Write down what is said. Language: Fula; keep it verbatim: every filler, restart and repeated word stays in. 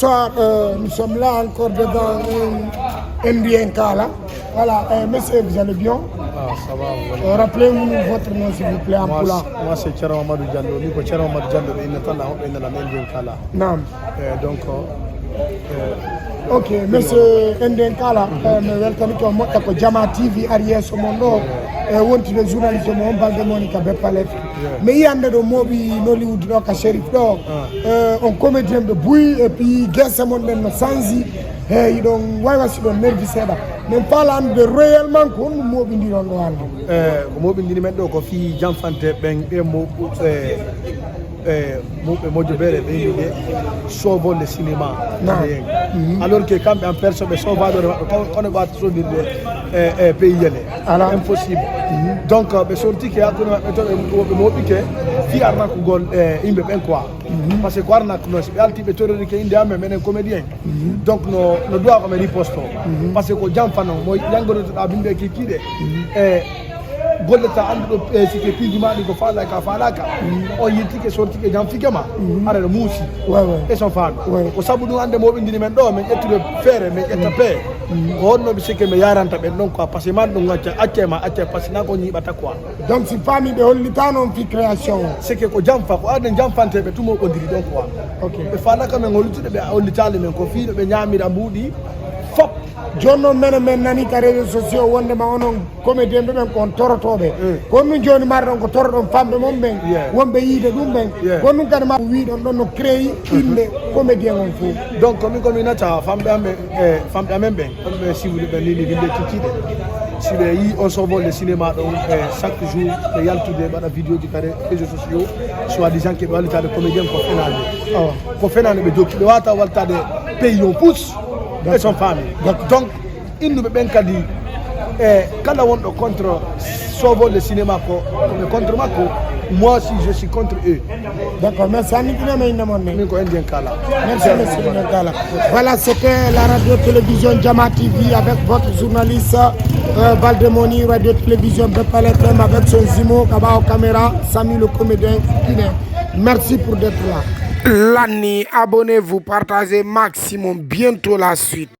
Bonsoir, euh, nous sommes là encore devant un Indien Kala. Voilà, euh, monsieur, vous allez bien? Ah, ça va, vous allez Euh, Rappelez-nous votre nom, s'il vous plaît, en Moi, pulaar. c'est- moi, c'est Thierno Amadou Diallo. Min ko Thierno Amadou Diallo ɓe innata lan, hoɓe innata lan Indien Kala. Naam. Eh, donc, euh, Ok, monsieur Indien Kala, euh, mi weltanike on moƴƴa ko Jama T V ari yeeso mon ɗo. E wontude journaliste mon on Balde Moni ka Beppa F M. Mi yiyande ɗo mooɓi Nollywood ɗo ka Sherif ɗo. Euh, on comédien de buy et puis guese mon ɗen no sanji. Hey, hiɗon waywa si ɗon nervi seeɗa. Min faala anndude réellement ko honɗum mooɓindiron ɗo hannde. Eh, ko mooɓindini men ɗo ko fii janfante ɓen ɓe mo eh, eh, mo ɓe mojo beere ɓe yimɓe soovonde cinéma. Naam. Yen. Alors que kamɓe en perso ɓe soovaɗore maɓɓe ko- kono ɓe wata soodirde e e pays yele. Ala. Impossible. Donc ɓe sortike hakkunde maɓɓe to ɓe ɓe mooɓike fii arnakugol e yimɓe ɓen quoi. Parce que ko arnaque noon, si ɓe alti ɓe tororike innde amen menen comédien. Donc no no duwa ko men riposte o. Parce que ko janfa noon mo janngototoɗa bimɓe kikiɗe e gollata annduɗo e sike piiji ma ɗi ko faalaka faalaka. On yettike sortike janfike ma. Aɗa no muusi. Ouais, ouais. E son faami. Ouais. Ko sabu ɗum annde mooɓindini men ɗo men ƴettude feere men ƴetta pee. Ko honno mi sike mi yaranta ɓen ɗon quoi, parce que man ɗum acca acca e ma acca e parce que nan ko ñiiɓata quoi. Donc si faami ɓe hollitano on fii création o. Sike ko janfa ko aden janfanteɓe tumo ɓondiri ɗon quoi. Ok. Ɓe faalaka men hollitude ɓe hollitali men ko fii no ɓe ñaamira mbuuɗi fop. Jooni noon menen men nani ka réseaux sociaux wondema onon comédien ɓe ɓen ko on torotoɓe. Ko on ɗum jooni marɗon ko toroɗon famɓe mon ɓen. Yeah. Wonɓe yiide ɗum ɓen. Yeah. Ko on ɗum kadi ma wiɗon ɗon no créyi inde comédien on fof. Donc komin komin nata famɓe amen e famɓe amen ɓen, kono ɓe siwude ɓen nini bimɓe kikkiɗe. Si ɓe yi on sovolde cinéma ɗon e chaque jour ɓe yaltude mbaɗa vidéo ji kare réseaux sociaux, soit disant que ɓe wallitade comédien ko fenade. Ko fenade ɓe jokki ɓe wata waltade pays on pousse. E son famille. Donc innuɓe ɓen kadi e kala wonɗo contre sovolde cinéma ko ɓe contre makko. Moi aussi je suis contre eux. D'accord, merci. Anni kina men inna mon ne. Min ko indien kala. Merci, monsieur le Kala. Voilà, c'était la radio télévision Jama T V avec votre journaliste euh, Valdemoni, radio télévision Bepal F M avec son jumeau Kabao Caméra, Samy le comédien guinéen. Merci pour d'être là. Lani, abonnez-vous, partagez maximum. Bientôt la suite.